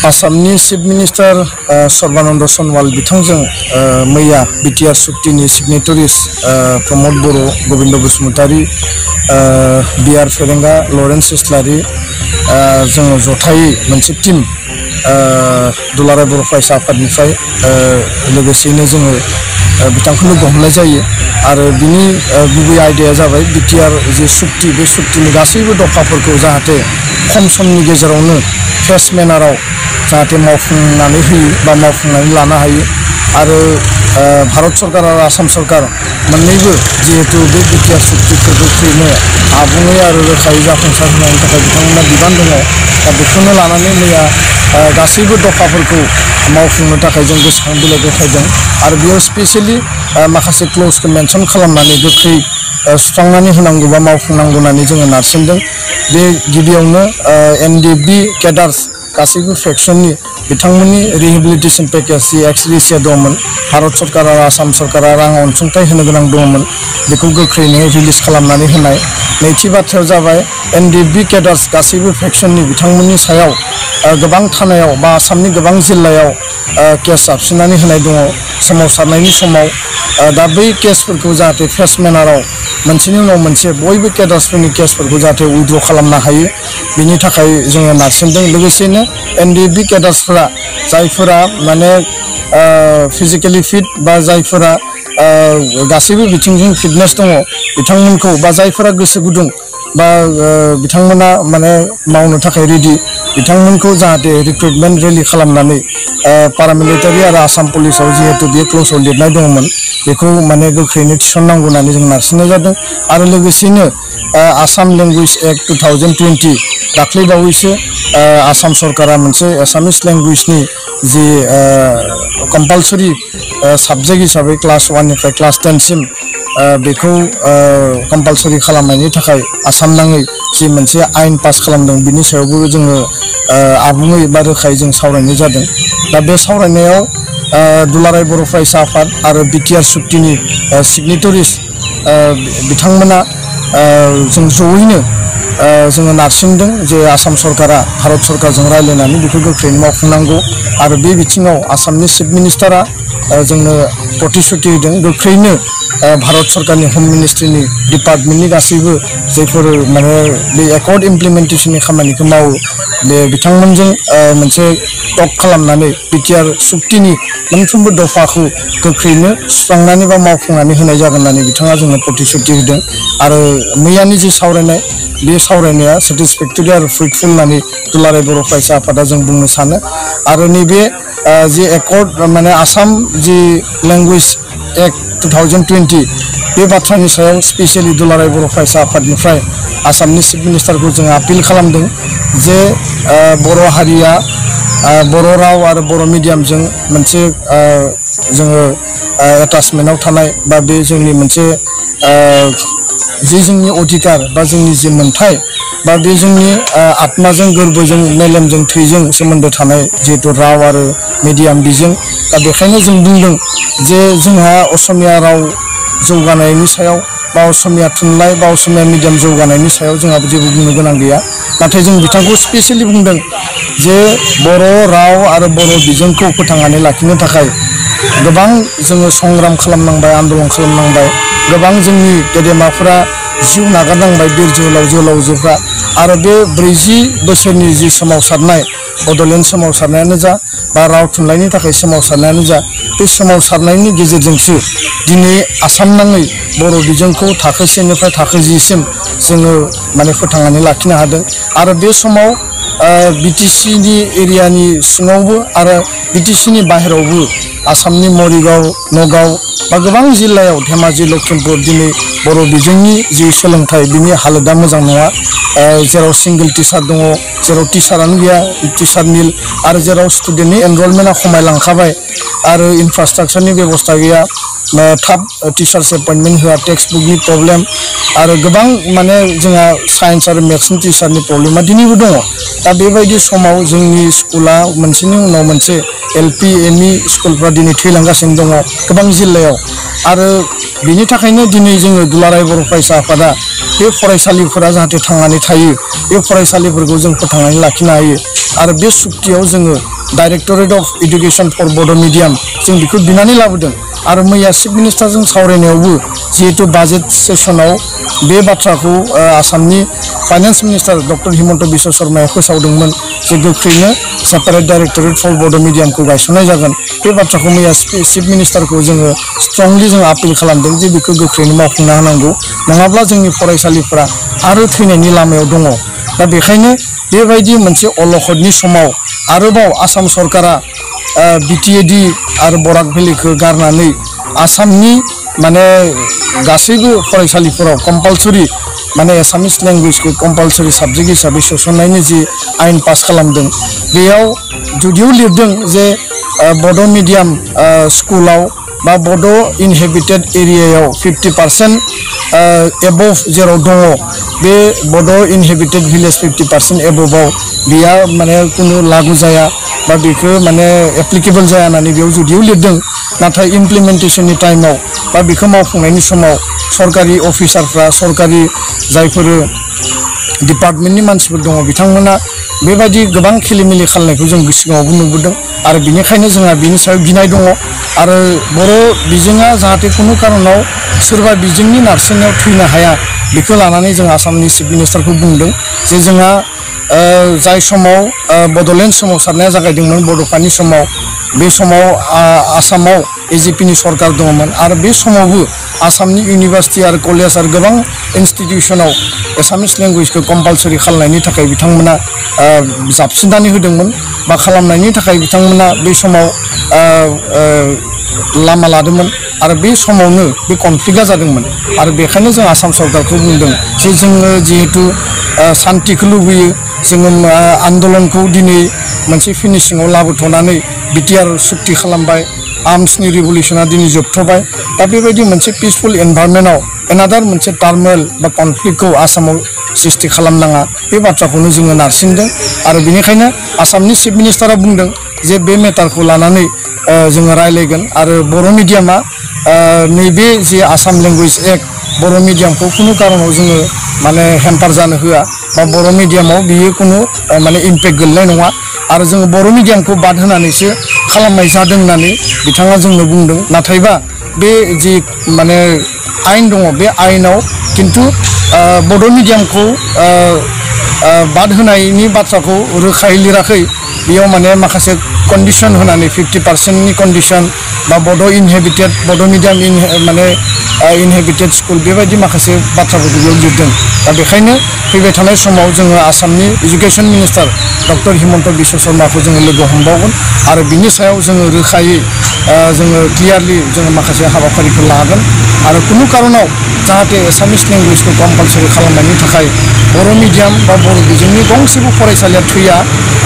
आसामनि chief minister Sarbananda Sanwal बिथांजों मैया बिटिआर सुक्तिनि सिगनेटरिस प्रमद बर' गोविंद बसुमतारी बिआर फेरेंगा लरेन्स इस्लारि जोङो जथायै मोनसे टीम दुलाराय बर' फरायसा आफादनिफ्राय लोगोसेयैनो जोङो बिथांखौनो गहमनाय जायो आरो बिनि गुबै आयदाया जाबाय बिटिआर जे सुक्ति बे सुक्तिनि गासैबो दफाफोरखौ जाहाथे खम समनि गेजेरावनो फेस मेनाराव जाहाथे मावफुंनानै होयो बा मावफुंनानै लानो हायो आरो भारत सरकार आरो आसाम सरकार मोन्नैबो जिहेतु बे बिटिआर सुक्तिफोरखौ फैनो आबुङै आरो रोखायै जाफुंसार होनायनि थाखाय बिथांमोना बिबान दङ दा बेखौनो लानानै मैया गासैबो दफाफोरखौ मावफुंनो थाखाय जों गोसोखां बिलाइ गथायदों आरो बेयाव स्पेसियेलि माखासे क्ल'जखौ मेनसन खालामनानै गोख्रै सुस्रांनानै होनांगौ बा मावफुंनांगौ होननानै जोङो नारसिनदों बे गिबियावनो एनडिएफबि केडार्स गासैबो फेक्सननि बिथांमोननि रिहेबिलिटेसन पेकेज जि एक्स-ग्रेसिया दंमोन भारत सरकार आरो आसाम सरकारा रां अनसुंथाइ होनो गोनां दंमोन बेखौ गोख्रैनो रिलिज खालामनानै होनाय नैथि बाथ्राया जाबाय एनडिएफबि केडार्स गासैबो फेक्सननि बिथांमोननि सायाव गोबां थानायाव बा आसामनि गोबां जिल्लायाव केस जाबसिननानै होनाय दङ सोमावसारनायनि समाव दा बै केसफोरखौ जाहाथे फेस मेनाराव मोनसेनि उनाव मोनसे बयबो केडार्सफोरनि केसफोरखौ जाहाथे उइथड्र खालामनो हायो बिनि थाखाय जोङो नारसिनदों लोगोसेनो एनडिएफबि केडार्सफोरा जायफोरा माने फिजिकेलि फिट बा जायफोरा गासैबो बिथिंजों फिटनेस दङ बिथांमोनखौ बा जायफोरा गोसो गुदुं बा बिथांमोना माने मावनो थाखाय रेडि बिथांमोनखौ जाहाथे रिक्रुटमेन्ट रेलि खालामनानै पारामिलिटारि आरो आसाम पुलिसाव जिहेतु बे क्ल'जआव लिरनाय दङमोन बेखौ माने गोख्रैनो थिसननांगौ होननानै जों नारसिननाय जादों आरो लोगोसेनो आसाम लेंगुवेज एक्ट 2020 दाख्लैबावैसो आसाम सरकारा मोनसे एसामिस लेंगुवेजनि जि कम्पालसरि साबजेक्ट हिसाबै क्लास 1 निफ्राय क्लास 10 सिम बेखौ कम्पालसरि खालामनायनि थाखाय आसाम नाङै जि मोनसे आयेन पास खालामदों बिनि सायावबो जोङो आबुङै बा रोखायै जों सावरायनाय जादों दा बे सावरायनायाव दुलाराय बर' फरायसा आफाद आरो बिटिआर सुक्तिनि सिगनेटरिस बिथांमोना जों जयैनो जोङो नारसिनदों जे आसाम सरकारा भारत सरकारजों रायज्लायनानै बेखौ गोख्रैनो मावफुंनांगौ आरो बे बिथिङाव आसामनि चिफ मिनिस्टारा जोंनो प्रतिश्रुति होदों गोख्रैनो भारत सरकारनि हम मिनिस्ट्रिनि डिपार्टमेन्टनि गासैबो जायफोर माने बे एकर्ड इमप्लिमेन्टेसननि खामानिखौ मावो बे बिथांमोनजों मोनसे टक खालामनानै बिटिआर सुक्तिनि मोनफ्रोमबो दफाखौ गोख्रैनो सुस्रांनानै बा मावफुंनानै होनाय जागोन होननानै बिथाङा जोंनो प्रतिश्रुति होदों आरो मैयानि जि सावरायनाय बे सावरायनाया सेटिसफेक्टरि आरो फ्रुइटफुल होननानै दुलाराय बर' फरायसा आफादा जों बुंनो सानो आरो नैबे जि एकर्ड माने आसाम जि लेंगुवेज एक्ट 2020 बे बाथ्रानि सायाव स्पेसियेलि दुलाराय बर' फरायसा आफादनिफ्राय आसामनि चिफ मिनिस्टारखौ जों आपिल खालामदों जे बर' हारिया बर' राव आरो बर' मिडियामजों मोनसे जोङो एटाचमेन्टआव थानाय बा बे जोंनि मोनसे जे जोंनि अधिकार बा जोंनि जे मोन्थाय बा बे जोंनि आत्माजों गोरबोजों मेलेमजों थैजों सोमोन्दो थानाय जिहेतु राव आरो मिडियाम बिजों दा बेखायनो जों बुंदों जे जोंहा असमिया राव जौगानायनि सायाव बा असमिया थुनलाइ बा असमिया मिडियाम जौगानायनि सायाव जोंहा जेबो बुंनो गोनां गैया नाथाय जों बिथांखौ स्पेसियेलि बुंदों जे बर' राव आरो बर' बिजोंखौ फोथांनानै लाखिनो थाखाय गोबां जोङो संग्राम खालामनांबाय आन्दलन खालामनांबाय गोबां जोंनि गेदेमाफोरा जिउ नागारनांबाय बिर जोहोलाव जोहोलावजोफ्रा आरो बे 40 बोसोरनि जि सोमावसारनाय बड'लेण्ड सोमावसारनायानो जा बा राव थुनलाइनि थाखाय सोमावसारनायानो जा बे सोमावसारनायनि गेजेरजोंसो दिनै आसाम नाङै बर' बिजोंखौ थाखो 1 निफ्राय थाखो 10 सिम जोङो माने फोथांनानै लाखिनो हादों आरो बे समाव बिटिसिनि एरियानि सिङावबो आरो बिटिसिनि बाहेरावबो आसामनि मरिगाव नगाव बा गोबां जिल्लायाव धेमाजि लखिमपुर दिनै बर' बिजोंनि जि सोलोंथाइ बिनि हालोदा मोजां नङा जेराव सिंगल टिचार दङ जेराव टिचारानो गैया टिचार निल आरो जेराव स्टुडेन्टनि एनरलमेन्टआ खमायलांखाबाय आरो इनफ्रास्ट्राक्चारनि बेबस्था गैया थाब टिचार्स एपइन्टमेन्ट होआ टेक्स्ट बुकनि प्रब्लेम आरो गोबां माने जोंहा साइन्स आरो मेथ्सनि टिचारनि प्रब्लेमा दिनैबो दङ दा बेबायदि समाव जोंनि स्कुला मोनसेनि उनाव मोनसे एलपि एमइ स्कुलफ्रा दिनै थैलांगासिनो दङ गोबां जिल्लायाव आरो बिनि थाखायनो दिनै जोङो दुलाराय बर' फरायसा आफादा बे फरायसालिफोरा जाहाथे थांनानै थायो बे फरायसालिफोरखौ जों फोथांनानै लाखिनो हायो आरो बे सुक्तियाव जोङो डाइरेक्टरेट अफ एडुकेशन फर बड' मिडियाम जों बेखौ बिनानै लाबोदों आरो मैया चिफ मिनिस्टारजों सावरायनायावबो जिहेतु बाजेट सेसनाव बे बाथ्राखौ आसामनि finance minister doctor Himanta Biswa शर्माया फोसावदोंमोन जे गोख्रैनो सेपारेट डाइरेक्टरेट फर बड' मिडियामखौ गायसननाय जागोन बे बाथ्राखौ मैया चिफ मिनिस्टारखौ जोङो स्ट्रंलि जों आपिल खालामदों जे बेखौ गोख्रैनो मावफुंना होनांगौ नङाब्ला जोंनि फरायसालिफोरा आरो थैनायनि लामायाव दङ दा बेखायनो बेबायदि मोनसे अलखदनि समाव आरोबाव आसाम सरकारा बिटिएडि आरो बराक भेलिखौ गारनानै आसामनि माने गासैबो फरायसालिफोराव कम्पालसरि माने एसामिस लेंगुवेजखौ कम्पालसरि साबजेक्ट हिसाबै सोसननायनि जि आयेन पास खालामदों बेयाव जुदिও लिरदों जे बड' मिडियाम स्कुलाव बा बड' इनहेबिटेड एरियायाव 50% एबभ जेराव दङ बे बड' इनहेबिटेड भिलेज 50% एबभआव बिया माने कुनु लागु जाया बा बेखौ माने एप्लिकेबल जाया होननानै बेयाव जुदिও लिरदों नाथाय इमप्लिमेन्टेसननि टाइमाव बा बेखौ मावफुंनायनि समाव सरकारि अफिसारफ्रा सरकारि जायफोर डिपार्टमेन्टनि मानसिफोर दङ बिथांमोना बेबायदि गोबां खिलिमिलि खालामनायखौ जों सिगाङावबो नुबोदों आरो बिनिखायनो जोंहा बिनि सायाव गिनाय दङ आरो बर' बिजोङा जाहाथे कुनु कारनाव सोरबा बिजोंनि नारसिननायाव थैनो हाया बेखौ लानानै जों आसामनि चिफ मिनिस्टारखौ बुंदों जे जोंहा जाय समाव बड'लेण्ड सोमावसारनाया जागायदोंमोन बड'फानि समाव बे समाव आसामाव एजिपिनि सरकार दङमोन आरो बे समावबो आसामनि इउनिभार्सिटि आरो कलेज आरो गोबां इनस्टिटिउसनाव एसामिस लेंगुवेजखौ कम्पालसरि खालामनायनि थाखाय बिथांमोना जाबसिननानै होदोंमोन बा खालामनायनि थाखाय बिथांमोना बे समाव लामा लादोंमोन आरो बे समावनो बे कनफ्लिक्टआ जादोंमोन आरो बेखायनो जों आसाम सरकारखौ बुंदों जे जोङो जिहेतु शान्तिखौ लुबैयो जोङो आन्दलनखौ दिनै मोनसे फिनिशिंआव लाबोथ'नानै बिटिआर सुक्ति खालामबाय आर्म्सनि रिभलिउसना दिनै जोबथ'बाय दा बेबायदि मोनसे पिसफुल एनभायरनमेन्टआव एनादार मोनसे टार्मोल बा कनफ्लिक्टखौ आसामाव सृष्टि खालामनाङा बे बाथ्राखौनो जोङो नारसिनदों आरो बेनिखायनो आसामनि चिफ मिनिस्टारा बुंदों जे बे मेटारखौ लानानै जोङो रायलायगोन आरो बर' मिडियामा नैबे जे आसाम लेंगुवेज एक्ट बर' मिडियामखौ कुनु कारनाव जोङो माने हेम्पार जानो होआ बा बर' मिडियामाव बियो कुनु माने इम्पेक्ट गोलैनाय नङा आरो जोङो बर' मिडियामखौ बाद होनानैसो खालामनाय जादों होननानै बिथाङा जोंनो बुंदों नाथायबा बे जि माने आयेन दङ बे आयेनाव खिन्थु बड' मिडियामखौ बाद होनायनि बाथ्राखौ रोखायै लिराखै बेयाव माने माखासे कन्डिशन होनानै 50%नि कन्डिशन बा बड' इनहेबिटेड बड' मिडियाम माने इनहेबिटेड स्कुल बेबायदि माखासे बाथ्राफोरखौ बेयाव लिरदों दा बेखायनो फैबाय थानाय समाव जोङो आसामनि education minister doctor Himanta Biswa शर्माखौ जोङो लोगो हमबावगोन आरो बिनि सायाव जोङो रोखायै जोङो क्लियारलि जोङो माखासे हाबाफारिफोर लागोन आरो कुनु कारनाव जाहाथे एसामिस लेंगुवेजखौ कम्पालसरि खालामनायनि थाखाय बर' मिडियाम बा बर' बिजोंनि गंसेबो फरायसालिया थैया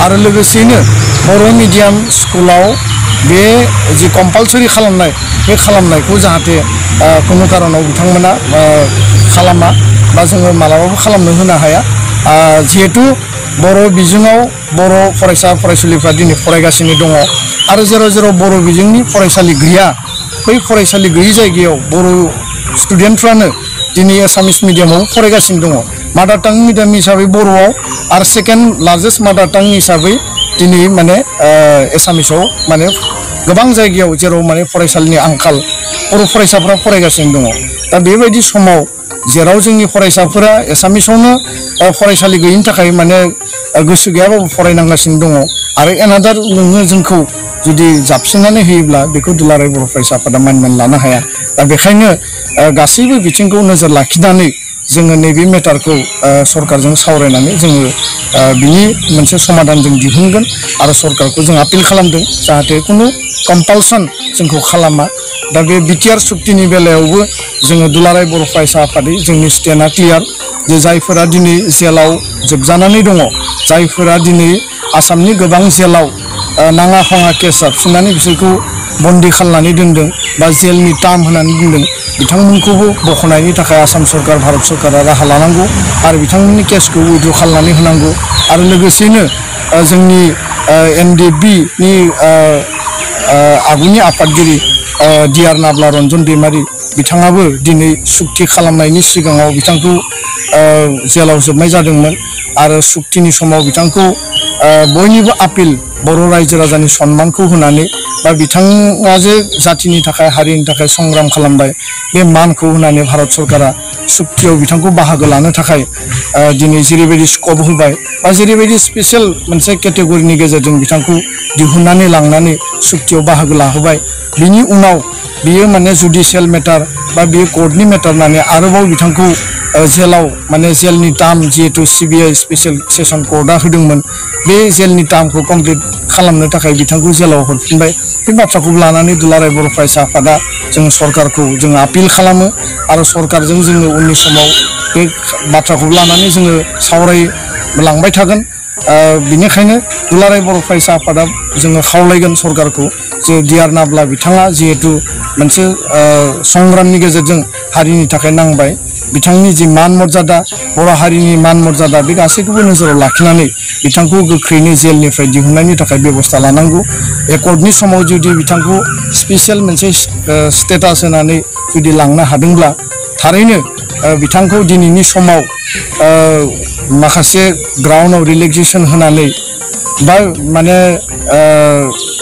आरो लोगोसेयैनो बर' मिडियाम स्कुलाव बे जि कम्पालसरि खालामनाय बे खालामनायखौ जाहाथे कुनु कारनाव बिथांमोना खालामा बा जोङो मालाबाबो खालामनो होनो हाया जिहेतु बर' बिजोङाव बर' फरायसा फरायसुलिफ्रा दिनै फरायगासिनो दङ आरो जेराव जेराव बर' बिजोंनि फरायसालि गैया बै फरायसालि गैयै जायगायाव बर' स्टुडेन्टफ्रानो दिनै एसामिस मिडियामाव फरायगासिनो दङ मादार टां मिडियाम हिसाबै बर'आव आरो सेकेन्ड लार्जेस्ट मादार टां हिसाबै दिनै माने एसामिसाव माने गोबां जायगायाव जेराव माने फरायसालिनि आंखाल बर' फरायसाफ्रा फरायगासिनो दङ दा बेबायदि समाव जेराव जोंनि फरायसाफोरा एसामिसावनो फरायसालि गैयिनि थाखाय माने गोसो गैयाबाबो फरायनांगासिनो दङ आरो एनादार नोङो जोंखौ जुदि जाबसिननानै होयोब्ला बेखौ दुलाराय बर' फरायसाफोरा मानिनानै लानो हाया दा बेखायनो गासैबो बिथिंखौ नोजोर लाखिनानै जोङो नैबे मेटारखौ सरकारजों सावरायनानै जोङो बिनि मोनसे समाधान जों दिहुनगोन आरो सरकारखौ जों आपिल खालामदों जाहाथे कुनु कम्पालसन जोंखौ खालामा दा बे बिटिआर सुक्तिनि बेलायावबो जोङो दुलाराय बर' फरायसा आफादै जोंनि स्टेन्डआ क्लियार जे जायफोरा दिनै जेलाव जोबजानानै दङ जायफोरा दिनै आसामनि गोबां जेलाव नाङा फाङा केस जाबसिननानै बिसोरखौ बन्दी खालामनानै दोनदों बा जेलनि टार्म होनानै दोनदों बिथांमोनखौबो बख'नायनि थाखाय आसाम सरकार भारत सरकारा राहा लानांगौ आरो बिथांमोननि केसखौ उइद्र' खालामनानै होनांगौ आरो लोगोसेयैनो जोंनि एनडिएफबिनि आगुनि आफादगिरि डिआर नाब्ला रन्जन दैमारि बिथाङाबो दिनै सुक्ति खालामनायनि सिगाङाव बिथांखौ जेलाव जोबनाय जादोंमोन आरो सुक्तिनि समाव बिथांखौ बयनिबो आपिल बर' रायजो राजानि सन्मानखौ होनानै बा बिथाङा जे जातिनि थाखाय हारिनि थाखाय संग्राम खालामबाय बे मानखौ होनानै भारत सरकारा सुक्तियाव बिथांखौ बाहागो लानो थाखाय दिनै जेरैबायदि स्कप होबाय बा जेरैबायदि स्पेशल मोनसे केटेगरिनि गेजेरजों बिथांखौ दिहुननानै लांनानै सुक्तियाव बाहागो लाहोबाय बिनि उनाव बियो माने जुडिशियेल मेटार बा बियो कोर्टनि मेटार होननानै आरोबाव बिथांखौ जेलाव माने जेलनि टार्म जिहेतु सिबिआइ स्पेशल सेसन कोर्टआ होदोंमोन बे जेलनि टार्मखौ कमप्लिट खालामनो थाखाय बिथांखौ जेलाव हरफिनबाय बे बाथ्राखौ लानानै दुलाराय बर' फरायसा आफादा जों सरकारखौ जों आपिल खालामो आरो सरकारजों जोङो उननि समाव बे बाथ्राखौ लानानै जोङो सावरायलांबाय थागोन बिनिखायनो दुलाराय बर' फरायसा आफादा जोङो खावलायगोन सरकारखौ जे डिआर नाब्ला बिथाङा जिहेतु मोनसे संग्रामनि गेजेरजों हारिनि थाखाय नांबाय बिथांनि जि मान मर्यादा बर' हारिनि मान मर्यादा बे गासैखौबो नोजोराव लाखिनानै बिथांखौ गोख्रैनो जेलनिफ्राय दिहुननायनि थाखाय बेबस्था लानांगौ एकर्डनि समाव जुदि बिथांखौ स्पेशल मोनसे स्टेटास होनानै जुदि लांनो हादोंब्ला थारैनो बिथांखौ दिनैनि समाव माखासे ग्राउन्डआव रिलेक्सेसन होनानै बा माने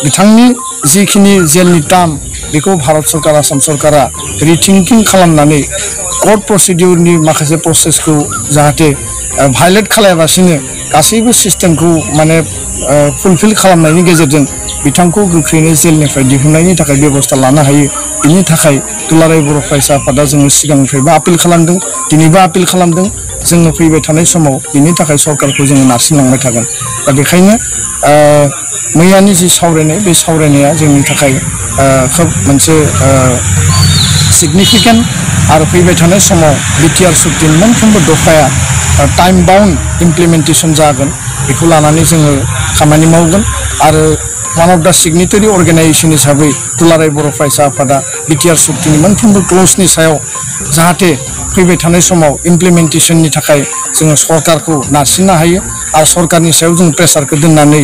बिथांनि जिखिनि जेलनि टार्म बेखौ भारत सरकार आसाम सरकारा रिथिंकिं खालामनानै कोर्ट प्रसिडिउरनि माखासे प्रसेसखौ जाहाथे भायलेट खालायाबासिनो गासैबो सिस्टेमखौ माने फुलफिल खालामनायनि गेजेरजों बिथांखौ गोख्रैनो जेलनिफ्राय दिहुननायनि थाखाय बेबस्था लानो हायो बिनि थाखाय दुलाराय बर' फरायसा आफादा जोङो सिगांनिफ्रायबो आपिल खालामदों दिनैबो आपिल खालामदों जोङो फैबाय थानाय समाव बिनि थाखाय सरकारखौ जोङो नारसिनलांबाय थागोन दा बेखायनो मैयानि जि सावरायनाय बे सावरायनाया जोंनि थाखाय खोब मोनसे सिगनिफिकेन्ट आरो फैबाय थानाय समाव बिटिआर सुक्तिनि मोनफ्रोमबो दफाया टाइम बाउन्ड इमप्लिमेन्टेसन जागोन बेखौ लानानै जोङो खामानि मावगोन आरो वान अफ द सिगनेटारि अर्गेनाइजेसन हिसाबै दुलाराय बर' फरायसा आफादा बिटिआर सुक्तिनि मोनफ्रोमबो क्लजनि सायाव जाहाथे फैबाय थानाय समाव इमप्लिमेन्टेसननि थाखाय जोङो सरकारखौ नारसिननो हायो आरो सरकारनि सायाव जों प्रेसारखौ दोननानै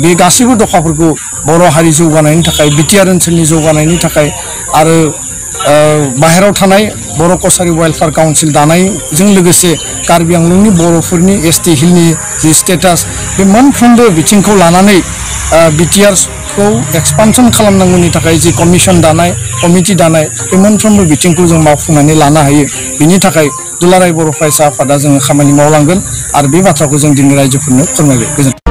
बे गासैबो दफाफोरखौ बर' हारि जौगानायनि थाखाय बिटिआर ओनसोलनि जौगानायनि थाखाय आरो बाहेराव थानाय बर' कसारि वेलफेयार काउन्सिल दानायजों लोगोसे कार्बि आंलंनि बर'फोरनि एसटि हिलनि जि स्टेटास बे मोनफ्रोमबो बिथिंखौ लानानै बिटिआरखौ एक्सपानसन खालामनांगौनि थाखाय जि कमिसन दानाय कमिटि दानाय बे मोनफ्रोमबो बिथिंखौ जों मावफुंनानै लानो हायो बिनि थाखाय दुलाराय बर' फरायसा आफादा जोङो खामानि मावलांगोन आरो बे बाथ्राखौ जों दिनै रायजोफोरनो फोरमायबाय।